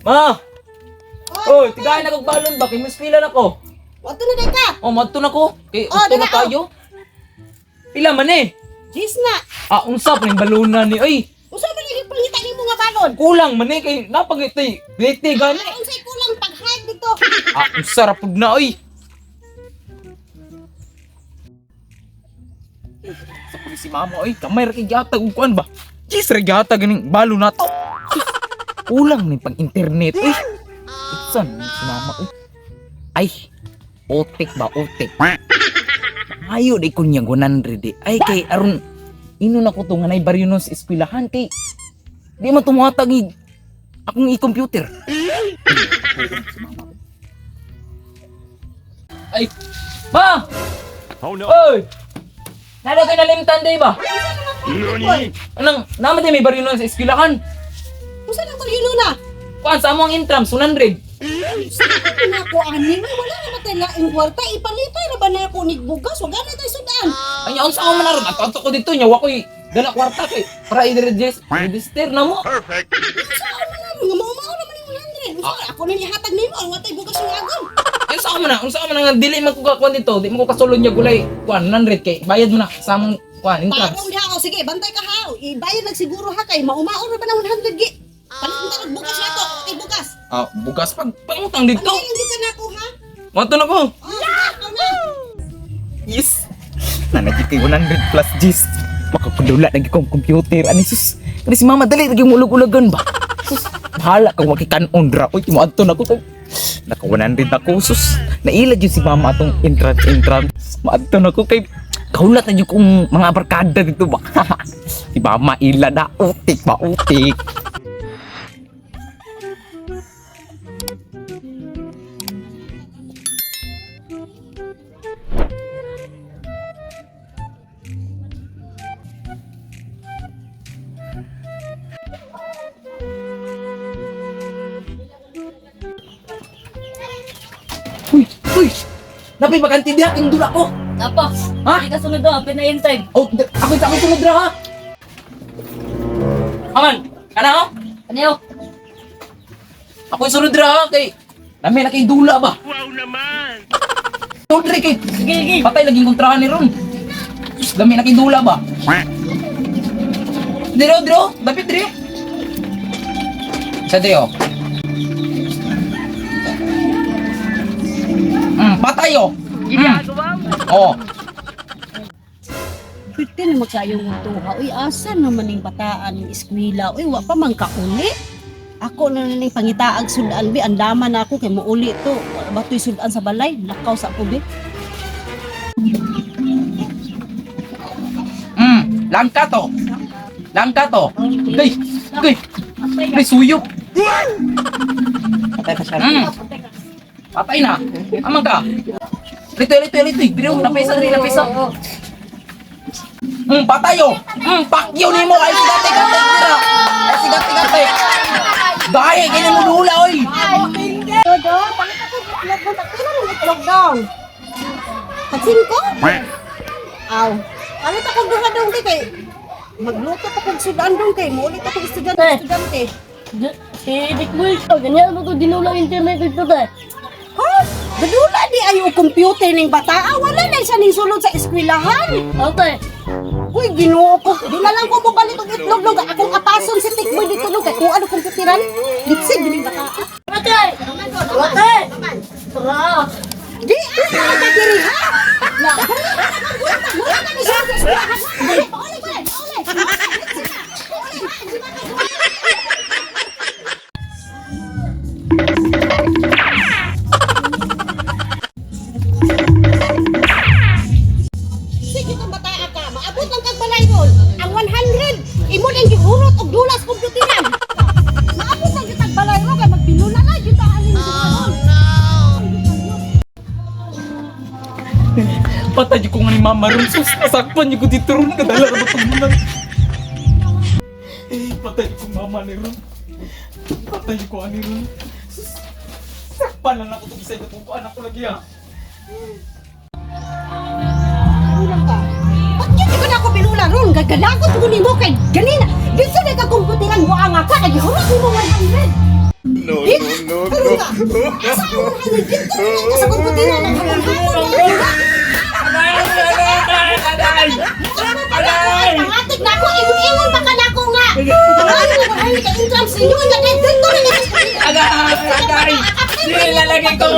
Ma! Oy, tigahin na kog balon ba kay mispila na ko. Wato na day ka. Oh, madto na ko. Kay Oh, uto na dala, oh. kayo. Pila man eh? Jis na. Ah, unsa pa ning balona ni oy. Usa man yung pangita nimo nga balon? Kulang man eh kay napagitay. Lite gani. Ah, unsay kulang pag-hide dito? Ah, unsa ra pud na oy. Sa pud si mama oy, kamay ra kay gihatag og kuan ba? Jis ra gihatag ganing balon na to. Kulang ni pag internet oy. Unsa ni si mama oy? Ay, otik ba otik? Ayo di ko niya 100 di. Ay kay aron ino na ko to nga nay baryo nun sa eskwelahan kay di man tumuhatag akong i-computer. Ay, ma! Oh no! Oy! Nalo kay nalimtan day ba? NANI?! Anang naman day may baryo nun sa eskwelahan. Usa nang baryo na? Kuan sa among intrams 100. Sa na ko ani, uy, wala na matay laing kwarta, ipalipay ra ba na ako nig bugas, wag na tayo sudan. Ay, unsa ako man aron? Ato ko dito nya wa koy dala kwarta kay para i-register register na mo. Perfect! Usa man na nga mao naman yung 100. Usa ako na nihatag nimo, ang watay bugas yung agon. Ay, unsa man na? Unsa man nga dili man ko kakuan dito, di man ko kasulod niya gulay kuan 100 kay bayad mo na sa among kuan intrams. Parang diha ako, sige, bantay ka ha. Ibayad lang siguro ha kay maumao ra ba ng 100 gi. Palit ta og bugas na to, watay bugas. Ah, bugas pag pangutang dito. Bantay lang gyud ka nako ha. Mato na ko. Oh, sige, ako na. Yes. Nanagit kay 100 plus Gs. Makakadula na kong computer. Ani sus. Kani si mama dali lagi ulog-ulagan ba. Sus, bahala kang makikanon ra. Uy, mo adto na ko. Naka 100 ako sus. Naila jud si mama atong entrance entrance. Maadto na ko kay kaulat na jud kong mga barkada dito ba. Si mama ila na utik ba utik. Uy, uy. Napay bakante diha king dula ko. Apa? Ha? Hindi ka sunod doon, pinahintay. Oh, ako ako sunod ra ha. Aman, kana oh? Ano yun? Ako yung sunod ra ha kay Dami na kay dula ba? Wow naman! Tudre kay Sige, sige. patay laging kontrahan ni Ron. Sus, dami na kay dula ba? Diro, diro, dapit dire. Sa diro. Patay oh. Oh. Pwede na magkayong tuha. Uy, asa naman yung bataan ng eskwela? Uy, wa pa man kauli. Ako na ning pangitaag sudan bi, andaman na ako kay muuli to. Wala ba to'y sudan sa balay? Lakaw sa ako bi. Langka to. Langka to. Gay, gay. Gay, suyok. Patay pa siya. Patay na. Amang ka. Rito, rito, rito. Dito, napisa, dito, napisa. Patay oh. Pakyaw nimo ay sigate gate dira. Ay sigate gate. Dahil kini mo dula oy. Dodo, palit ako itlog mo. Pila ng itlog dong? Tag-singko? Aw. Palit ako duha dong kay kay magluto pa kog sudan dong kay muuli pa kog estudyante Eh. estudyante. Si Dick Wilson, ganyan mo ko dinulang internet dito tayo. Ha? Gadula di ayo computer ning bata. Ah, wala na siya ning sulod sa eskwelahan. Okay. Uy, Ginoo ko. Di na lang ko mobalit og itlog dong. Akong apason si Tikboy dito dong kay kuha og computeran. Litsig gining bata. Okay! Okay! Tara! Di ah, ka diri ha. Wala na ni siya sa eskwelahan. Pauli, pauli, pauli. Sige kang bata ka, maabot lang kag balay ron. Ang 100, imo lang gihurot og dulas komputeran. Maabot lang gyud tag balay ron kay magpilula na gyud ta ani ni ron. Patay ko nga ni mama ron. Sus, nasakpan ko dito ron. Kadala ra ba pagmunang. Eh, patay ko mama ni ron. Patay ko ani ron. Sus, sakpan lang ako tong isa ito ko anak ko lagi ah. Ulang ka. Ba't yun di ko na ako pinula ron? Gagalagot ko nimo kay ganina. Dito na ka komputeran mo ang ka kay gihurot nimo 100. No, Dito No, Karon ka. Asa ang ano dito na ka sa komputera naghamon-hamon na. Aray! Aray! Aray! Aray! Pangatik na ako, ingon-ingon pa ka na ako nga. Ang ano mo ay ka entrance inyo nga dito na ni. Aray! Aray! Nilalagay ko!